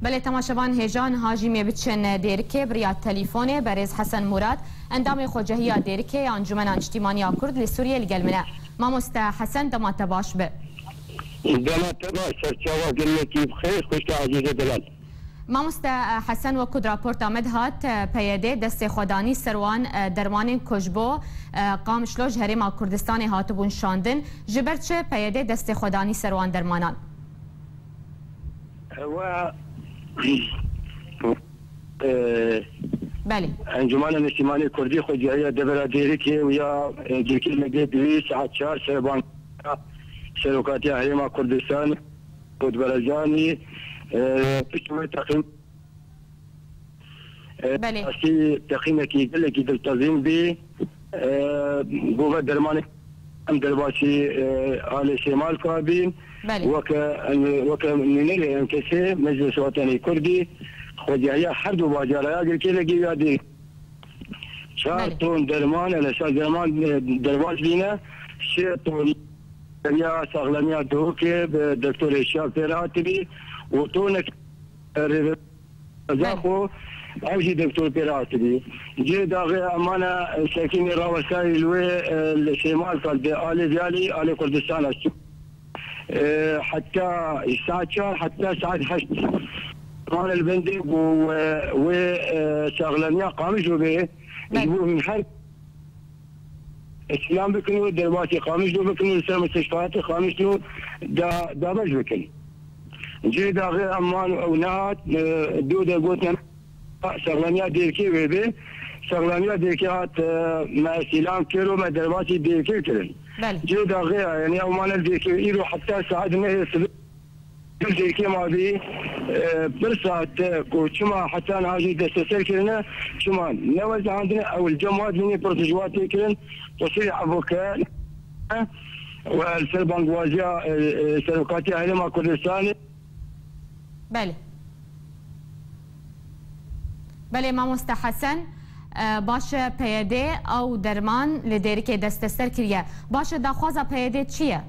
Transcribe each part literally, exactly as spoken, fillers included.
Belê, temaşevan hêja, niha jî mê biçin Dêrikê, bi riya telîfonê berêz Hesen Murad, endamê Xwecehiya Dêrikê ya Encûmena Niştîmaniya Kurd li Sûriyê li gel min e. Mamoste Hesen, dema te baş be. Dema te baş, serçava gelekî bi xêr, xwişka ezîzê delal. Mamoste, e, Hesen, wekû di raporta me de hat, e, P Y D destê xwe danî ser wan, e, dermanên ku ji bo, e, Qamişlo ji Herêma Kurdistanê hatibûn şandin. Ji ber çi P Y D destê xwe danî ser wan dermanan? Ewa, e, Belê. Encûmena Niştîmanê Kurdî Xwecehiya Devera Dêrikê û ya, e, Girkê Medê Divî saet çar serbang Serokatiya Herêma Kurdistan Mesûd Barzanî, e, pişt wê teqîm, e, Belê. rastî teqîmekî gelekî diltezîn bî. E, bo ve dermanê em derbasî, e, alê Sêmalka bîn. Belê. Weke, em, weke nûnerê em kesê Meclis Wetenî Kurdî, xwecehiya her du bacara ya Girkê Medê ya dî. Çar Belê. ton derman, e, li ser derman, e, derbas bîne, sê ton ya saxlemiya dihokê bi doktorê şiya pê re hatibî û tonek, e, rêve Belê. Zaxo, ew jî doktor pê re hatibî. Cihê daxê emana, e, sekînê rawestayî li wê, e, li Sêmalka, di alê Diyalî, alê Kurdistana çû. E, heta saet çar, heta saet heşt. Wan li bendê ku, e, wê, e, saxlemiya Qamişlo bê, Belê. ji bo hûn her îslam bikin û derbasî Qamişlo bikin û li ser mistişfayatê Qamişlo da, dabeş bikin. Cihê daxê em wan ew nehat, e, dû de gotin, saxlemiya Dêrikê wê bê. Saxlemiya Dêrikê hat, e, me îslam kir û me derbasî Dêrikê kirin. Belê. Cihê daxê ya, yani ew mane Dêrikê îro heta saet nehê sibê Dêrikê ma bî, e, pirsa te ku çima heta niha jî desteser kirine, çima ne wezihandine, ew li cem wa dimîne, pirsa ji wa tê kirin, qusûrê evoke, e, we li ser bangwaziya, e, e, Serokatiya Herêma Kurdistanê. Belê. Belê, mamoste Hesen, e, baş e, P Y D ew derman li Dêrikê desteser kiriye. Baş e, daxwaza P Y D çi ye?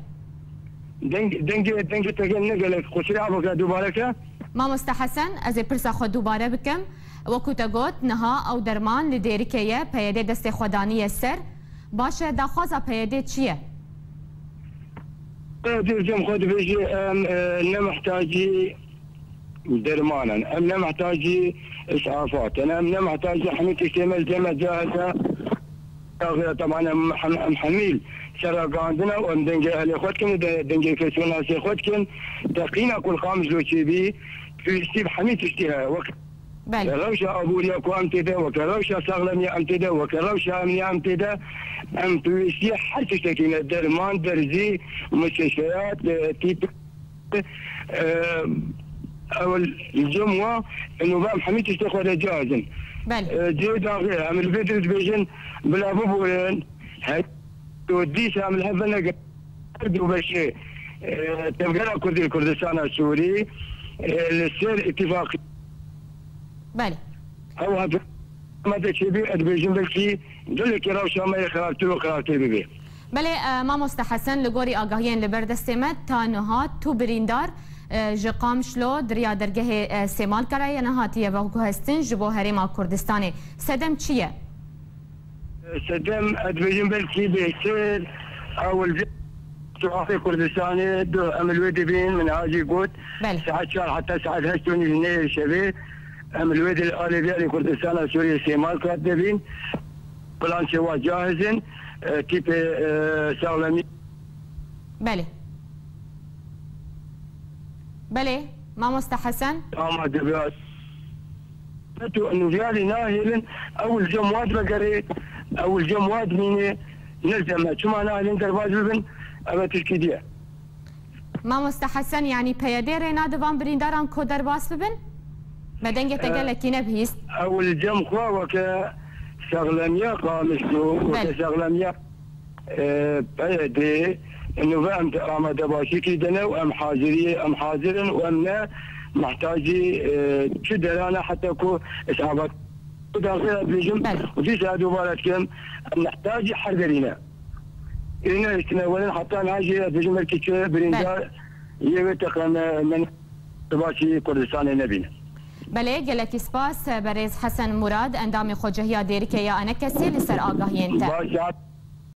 Deng-, dengê, dengê te ne gelek qusûrê evoke, dubare ke. Mamoste Hesen, ez ê pirsa xwe dubare bikim. Wekû te got, niha ew derman li Dêrikê ye, P Y D destê xwe daniye ser. Baş e, daxwaza P Y D çi ye? Dê cem xwe dibêjî, em, e, ne mihtacî derman in. Em ne mihtacî îsafat in. Em ne mihtacî hemî tiştê me li cem me cahil e. Tabii, teban em, em, em hemî li ser ragihandin e û em dengê ehlê xwe dikin û de-, dengê kesûnasê xwe dikin. Teqîna ku li Qamişlo çêbî, pêwîstî bi hemî tiştî heye. Wek Belê. Rewşa aboriya ku em tê de, weke rewşa saxlemiya em tê de, weke rewşa emniya em tê de, em pêwîstî her tiştekî ne, derman, derzî, mustêşfeyat, e, tîp, e, ew li cem wa, nûve em hemî tiştê xwe de cihazin. Belê. E, cihê daxê, em li vê dirê dibêjin, bila biborin, her dîsa em li hev venegin. Her du beşê, e, Tevgera Kurdî li Kurdistana Sûrî, e, li ser îtîfaqî Belê. Ew hat me de çêbî, ez dibêjim belkî gelekî rewşa me yê xirabtir û xirabtir bibe. Belê, e, mamoste Hesen, li gorî agahiyên li ber destê me, ta niha tu birîndar, e, ji Qamişlo di riya dergehê, e, Sêmalka re ye nehatiye veguhestin ji bo Herêma Kurdistanê. Sedem çi ye? Sedem, ez dibêjim belkî bêhtir, ew li Kurdistanê du em li wê dibîn, min ha jî got, Belê. saet çar heta saet heşt û nîv nehê şevê, em li wê di alê viyarê Kurdistana Sûriyê Sêmalka dibîn. Plan çewa cahiz in, e, tîpê, e, saxlemî. Belê. Belê, mamoste Hesen. Ama dibe. Tu nûviyalî nahêlin, ew li cem wa divegerê, ew li cem wa dimîne, ne li cem me. Çima nahêlin derbas bibin? Ev e tişkî diye. Mamoste Hesen, yanî P Y D rê nade van birîndaran ku derbas bibin? Me dengê te E, gelekî nebihîst. Ew li cem xwe weke saxlemiya Qamişlo, weke Belê. saxlemiya E, P Y D, nûve em di amadebaşîkî de ne û em haziriyê, em hazir in û em ne mihtacî, e, çi derane heta ku îsafat. Daxê ez dibêjim Belê. û dîsa dubare dikim, em mihtacî her derî ne. Ê ne hiştine werin heta niha jî ez dibêjim belkî çi birîndar Belê. yê wê teqeme men Başî Kurdistanê nebîne. Belê, gelekî spas, berêz Hesen Murad, endamê Xwecehiya Dêrikê ya Enekesê li ser agahiyên te. Baş e.